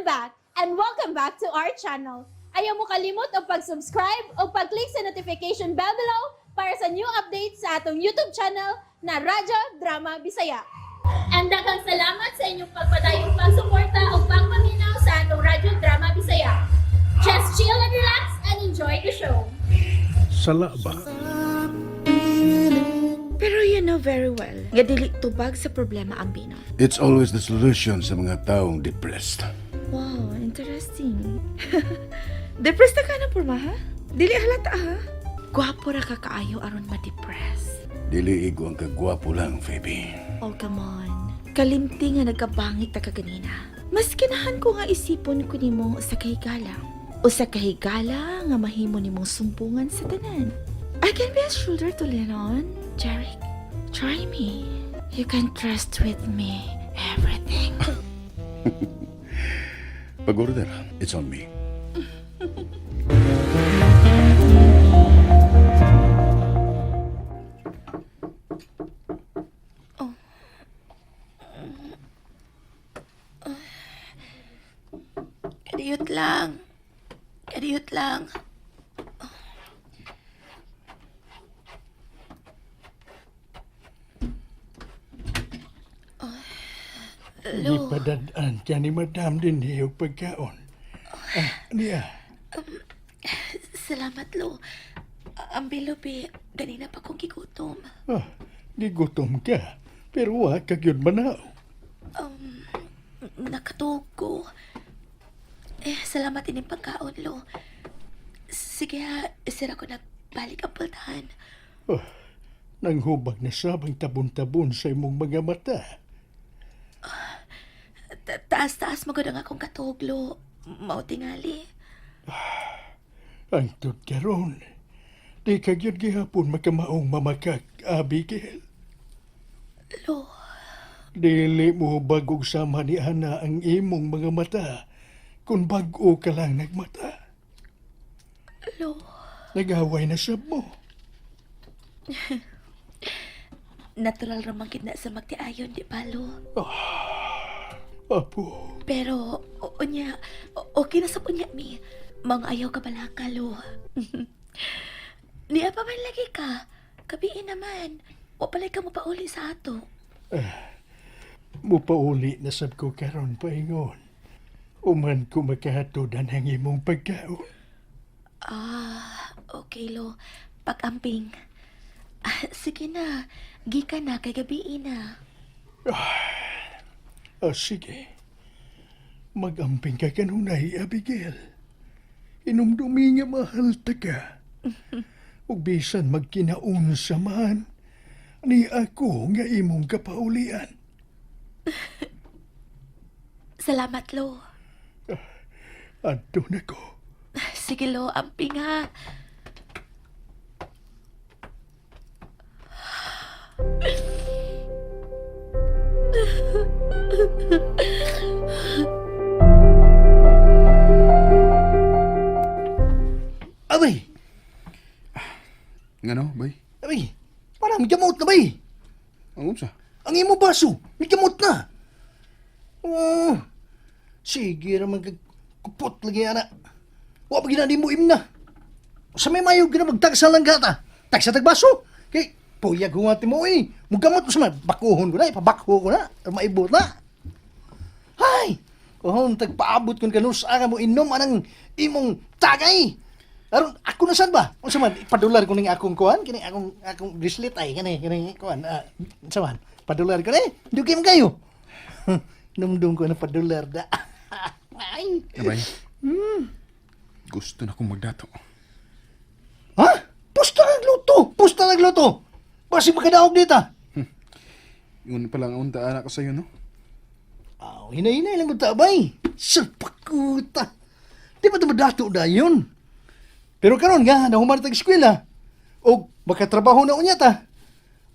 I'm back and welcome back to our channel. Ayaw mo kalimot og pag-subscribe o pag-click sa notification bell below para sa new updates sa atong YouTube channel na Radyo Drama Bisaya. And daghang salamat sa inyong pagpadayong pagsuporta o pagpaminaw sa atong Radyo Drama Bisaya. Just chill and relax and enjoy the show. Sala ba? Pero you know very well nga dili tubag sa problema ang Bino. It's always the solution sa mga taong depressed. Wow, interesting. Depressed na ka na, porma, ha? Dili halata, ha? Gwapo ra ka kaayo aron ma-depress. Dili igo ang kagwapo lang, Phoebe. Oh, come on. Kalimti nga nagkabangit ta ka ganina. Mas kinahan ko nga isipon ko nimo sa kahigala. O sa kahigala nga mahimo nimong sumbungan sa tanan. I can be a shoulder to lean on, Jeric. Try me. You can trust with me everything. Pag-order, it's on me. Kadiyot lang. Kadiyot lang. Lo, Gipadad-an ka ni Madam din og pagkaon. Ah, niya. Salamat, Lo. Ang bilobi, ganina pa kong gigutom. Ah, gigutom ka. Pero wa ka gyud manaw. Nakatuog ko. Eh, salamat din yung pagkaon, Lo. Sige ha, sira ko nagbalik ang pultahan. Oh, nanghubag na sabang tabon-tabon sa imong mga mata. Taas-taas mo ang akong katuog, Lo. Mao tingali. Ang tud karon. Di ka gyud gihapon makamaong mamakak, Abigail. Lo, Dili mo hubag og sama ni Ana ang imong mga mata kung bag-o ka lang nagmata. Lo. Nagaway na sab mo. Natural ramang gid na sa magtiayon, di ba, Lo? Apo, Pero, unya, okay na sa unya mi. Mga ayaw ka balaka, Lo. Niya pa man lagi ka. Kabiin naman. Wa palay ka mapauli sa ato. Mupauli na sab ko karon paingon. Uman ko makahatudan ang imong pagkaon. Ah, okay, Lo. Pag-amping. Ah, sige na. Gika na, kay gabiin na. Ah, sige. Magamping ka kanunay, Abigail. Inumdumi nga mahal ta ka. Ug bisan magkinaon sa man, ni ako nga imong kapaulian. Salamat, Lo. Adto na ko. Sige, Lo. Amping ha. Abay! Ngano, bay? Abay! Para, may gamot na bay! Ang unsa? Ang imo baso, may gamot na! Oh, sige ra man kag kupot lagi ana. Wa pa gina nimo imna. Sa may mayo gina magtagsa lang gata. Tagsa tag baso. Kay puyag huwati mo eh. Mugamot sa may bakuhon ko na, ipabakho ko na, maibot na. Hay! Kuhon tagpaabot kun kanus ka mo inom anang imong tagay. Aron ako na sad ba? Unsa man ipadular ko ning akong kuan kini akong akong bracelet ay kani kani kuan unsa man padular ko ni. Dugay man kayo. Numdum ko na padular da. Ay. Abay. Gusto na kong magdato. Ha? Pusta nagluto. Pusta nagluto. Basi makadaog dita. Yun pala ang unta anak ko sa'yo, no? Aw, hinay-hinay lang ta bay. Salpakuta. Di ba ito da yun? Pero karon nga, nahuman tag eskwela. O makatrabaho na unya ta.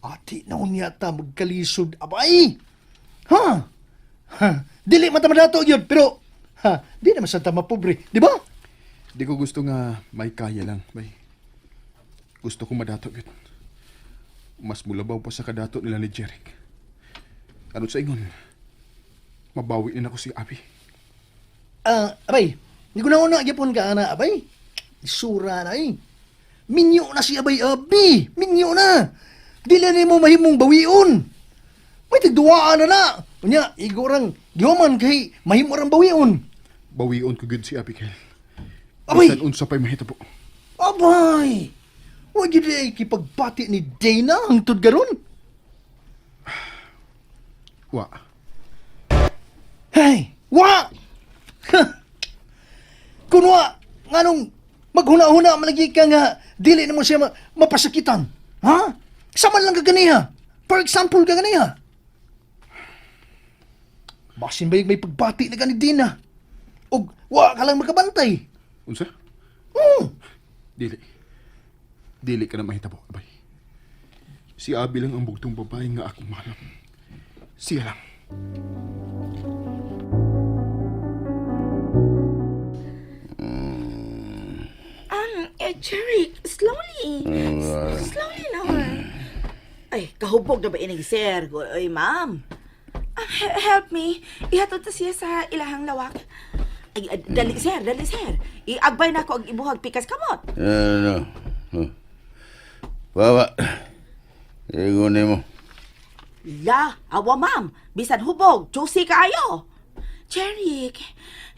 Ati na unya ta magkalisod abay. Ha? Ha? Dili man ta madato yun, pero ha, di naman sa ta mapobre, di ba? Di ko gusto nga may kaya lang, bay. Gusto ko madato yun. Mas mulabaw pa sa kadato nila ni Jeric. Ano sa ingon? Mabawi na ako si Abby. Ah, abay, hindi ko na una gyapon ka ana, abay. Isura na eh. Minyo na si abay abi. Minyo na. Dili na mo mahimong bawion. May tigduwaan na na. Unya, igorang gihuman kay mahimo rang bawion. Bawion ko gud si Abigail. Abay! Bisan unsa pa'y mahitabo. Abay! Wa gyud ay kipagbati ni Dana hangtod karon. Wa. Hey, wa! Ha! Kun wa, nganong maghuna-huna man lagi ka nga dili namo siya mapasakitan. Ha? Sama lang ka ganiha. For example ka ganiha. Basin ba yung may pagbati na ka ni Dina? Og wa ka lang makabantay. Unsa? Hmm. Dili. Dili ka na mahitabo, abay. Si Abi lang ang bugtong babae nga akong mahalam. Siya lang. Jerry, slowly. Slowly naman. Ay, kahubog na ba ining sir? Ay, ma'am. Help me. Ihatod ta siya sa ilahang lawak. Ay, dali sir, dali sir. Iagbay na ako ang ibuhag pikas kamot. Ano? Huh. Bawa. Ingon mo. La, awa ma'am. Bisan hubog, juicy kaayo. Jeric,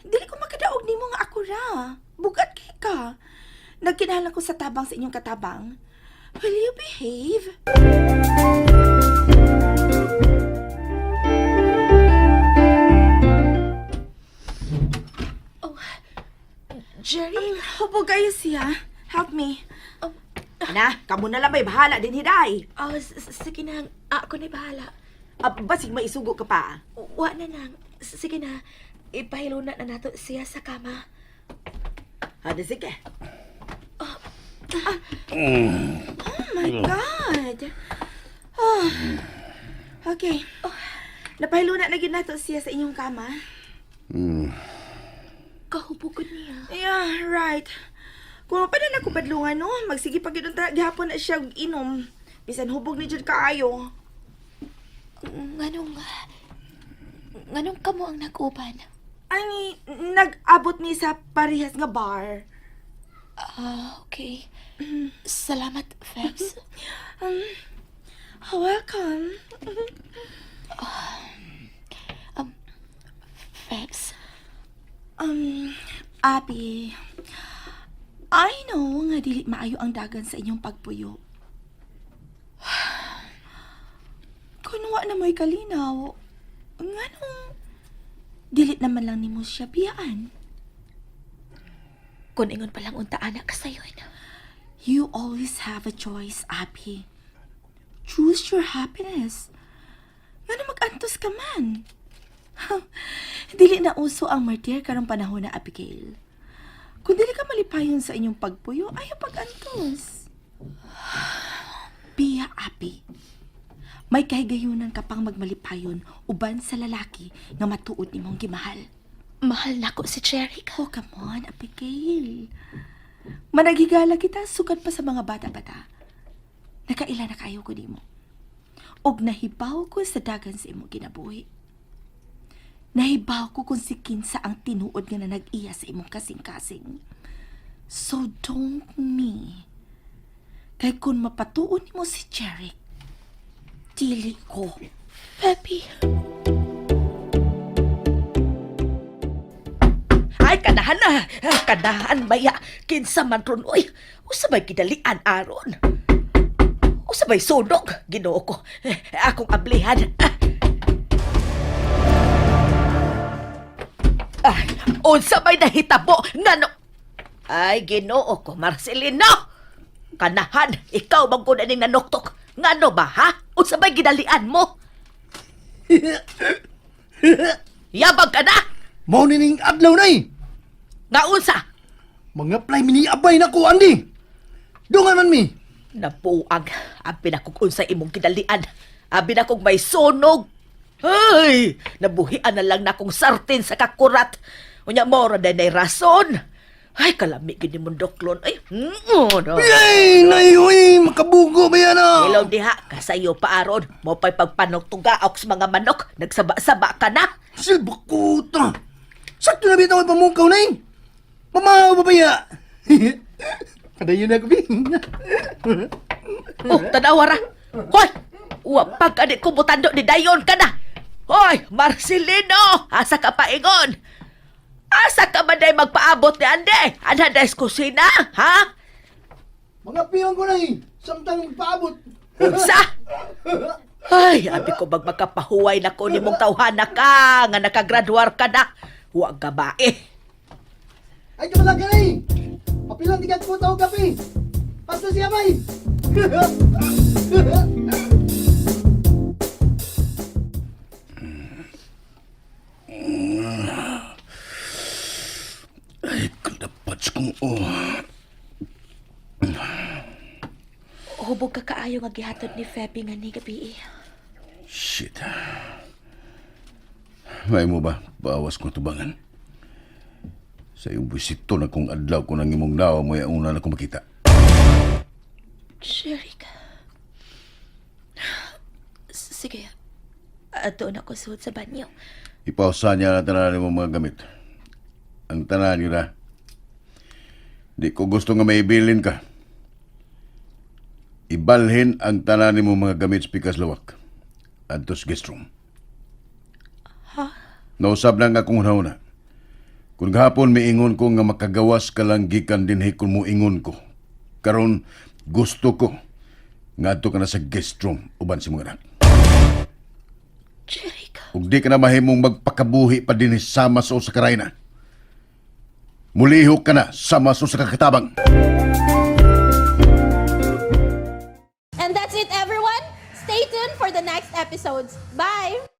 dili ko makadaog nimo nga ako ra. Bugat kay ka. Nagkinahanglan ko sa tabang sa inyong katabang. Will you behave? Oh, Jerry, hubog kayo siya. Help me. Na, kamo na lang may bahala din hiday. Oh, sige nang. Ako na bahala. Ah, basig maisugo ka pa. Wa na nang. Sige na. Ipahiluna na nato siya sa kama. Hadi sige. Oh my God! Oh. Okay. Oh. Napahiluna na gyud nato siya sa inyong kama. Kahubog niya. Yeah, right. Kung pa na ako padlungan, no? Magsige pa gyud unta gihapon na siya og inom. Bisan hubog ni jud kaayo. Nganong... Nganong kamo ang nag-uban? Ay, nag-abot mi sa parehas nga bar. Ah, okay. Salamat, Febs. Oh, welcome. Febs, Abby, I know nga dili maayo ang dagan sa inyong pagpuyo. Kung wa na mo'y kalinaw, nganong dili naman lang nimo siya biyaan. kung ingon pa lang unta anak ka sayon. You always have a choice, Abby. Choose your happiness. Ngano mag-antos ka man? Dili na uso ang martyr karong panahon na, Abigail. Kung dili ka malipayon sa inyong pagpuyo, ayaw pag-antos. Pia, Abby. May kahigayunan ka pang magmalipayon uban sa lalaki nga matuod nimong gimahal. Mahal nako si Jericho. Oh, come on, Abigail. Managigala kita, sukad pa sa mga bata-bata. Nakaila na kayo ko nimo. Og nahibaw ko sa dagan sa imong kinabuhi. Nahibaw ko kung si Kinsa ang tinuod nga na nag-iya sa imong kasing-kasing. So don't me. Kay kung mapatuon nimo si Jeric, dili ko. Peppy. Ay, kanahan na. Ah, kanahan maya. Kinsa man ron, oy. Usa may gidalian aron. Usa may sunog. Ginoo ko. Eh, akong ablihan. Ah. Ay, unsa may nahitabo ngano? Ay, Ginoo ko, Marcelino. Kanahan, ikaw man gud ning nanuktok. Ngano ba, ha? Unsa may gidalian mo? Yabag ka na! Mao ni ning adlaw na eh. Nga unsa? Mga apply mi ni abay na ko andi. Dungan man mi. Nabuang, abi na kong unsa imong gidalian. Abi na kong may sunog. Ay, nabuhian na lang na kong sartin sa kakurat. Unya mo ra day rason. Ay, kalami gid ni mundoklon. Ay, no. Ay, nay, uy, makabugo ba yan ah? Ilaw diha, kasayo pa aron. Mo pa'y pagpanok tugaok sa mga manok. Nagsaba-saba ka na. Silbakuta. Sakto Ito na bitaw pamukaw na eh. Pamahaw pa ba? Kadayon na ko, bi. Oh, tanawa ra. Hoy! Wa pa ka di ko butando ni dayon ka na. Hoy, Marcelino, asa ka paingon? Asa ka man day magpaabot ni Ande? Ana day sa kusina, ha? Mga piyon ko na eh. Samtang magpaabot. Unsa? Ay, abi ko magmakapahuway na ko nimong tawhana ka nga nakagraduar ka na. Wa ka ba eh. Ay, kabalang ka na eh. Papilang tigat ko tao kape. Basta siya bay. Ay, kaldapats kong oh. Hubog ka kaayo nga gihatod ni Feby nga ni gabi. Shit. May mo ba? Bawas kong tubangan. Sa iyong bisito na kung adlaw ko nang imong nawa mo yung una na ko makita. Jeric. Sige. Ato na ko suod sa banyo. Ipausa niya na tanan mo mga gamit. Ang tanan yun na. Di ko gusto nga maibilin ka. Ibalhin ang tanan mo mga gamit sa pikas lawak. Adto sa guest room. Ha? Nausab na nga kung una. Kung gahapon miingon ko nga makagawas ka lang gikan dinhi kung muingon ko. Karon gusto ko nga adto ka na sa guest room uban si mga anak. Jeric. Ug di ka na mahimong magpakabuhi pa din sama sa usa ka rayna. Mulihok ka na sama sa usa ka katabang. And that's it, everyone. Stay tuned for the next episodes. Bye!